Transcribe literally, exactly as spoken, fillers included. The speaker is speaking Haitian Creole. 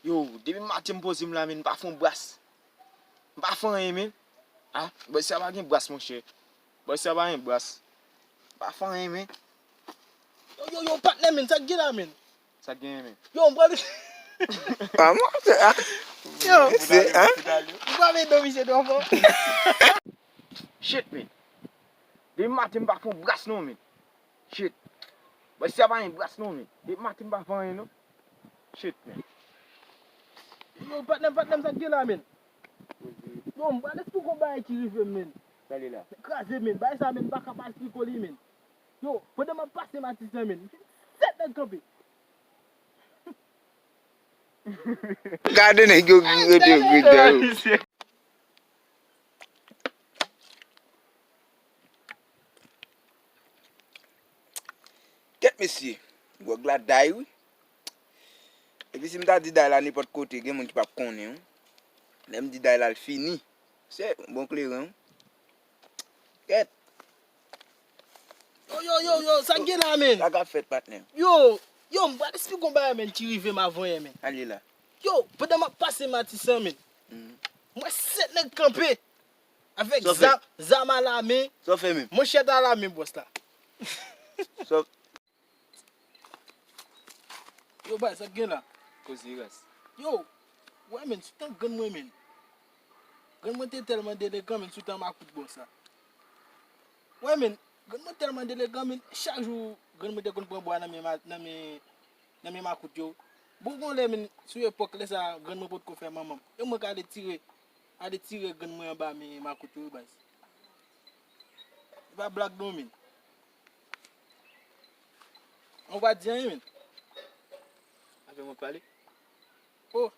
Yo, depi maten m poze m la, men, m pa fè yon bras. M pa fè anyen, men. Ah, bòs sa pa gen bras, monchè. Bòs sa pa gen bras. M pa fè anyen, men. Yo, yo, yo, patnè, men, sa k gen la, men? Sa k genyen, men? Yo, m pral. Pa mwen, se, ah. Yo. Se, ah. M pral vin dòmi se dòmi. Shit, men. Depi maten m pa fè yon bras non, men. Shit. Bòs sa pa gen bras non, men. Depi maten m pa fè anyen non. Shit, men. Yo, patnè m, patnè m, sa k gen la, men? Yo, m pral esplike w bagay ki rive m, men. Sa li la? Kraze, men. Bagay sa, men, m pa ka pa esplike w li, men. Yo, pandan m ap pase Matis lan, men, m fin sèt nèg kanpe. Gade nèg yo ki rete yo gridè yo. Kèt mesye, gwòg la day wi. Epi si m ta di day la nenpòt kote, gen moun ki p ap konnen wi. Lè m di day la, l fini. Se bon kleren wi. Kèt. Yo, yo, yo, yo, sa k gen la, men? Sa k ap fèt, patnè? Yo, yo, m pral esplike w bagay, men, ki rive m avanyè, men. Ale la. Yo, pandan m ap pase Matis lan, men, m wè sèt nèg kanpe avèk zam, zam alamen, manchèt alamen, bòs la. Yo, bay, sa k gen la? Koze ras. Yo, wè, men, sou tan grann mwen, men. Grann mwen te tèlman delegan, men, sou tan makout bòs la. Wè, men, grann mwen tèlman delegan, men, chak jou, grann mwen te konn pran bwa nan men ma-, nan men, nan men makout yo. Bon, gon lè, men, sou epòk, lè sa, grann mwen potko fè manman m. E mwen k ale tire, ale tire grann mwen anba men makout yo, wi, baz. E pa blag non, men. Ou pa di anyen, men. Afè mwen pale. Oh.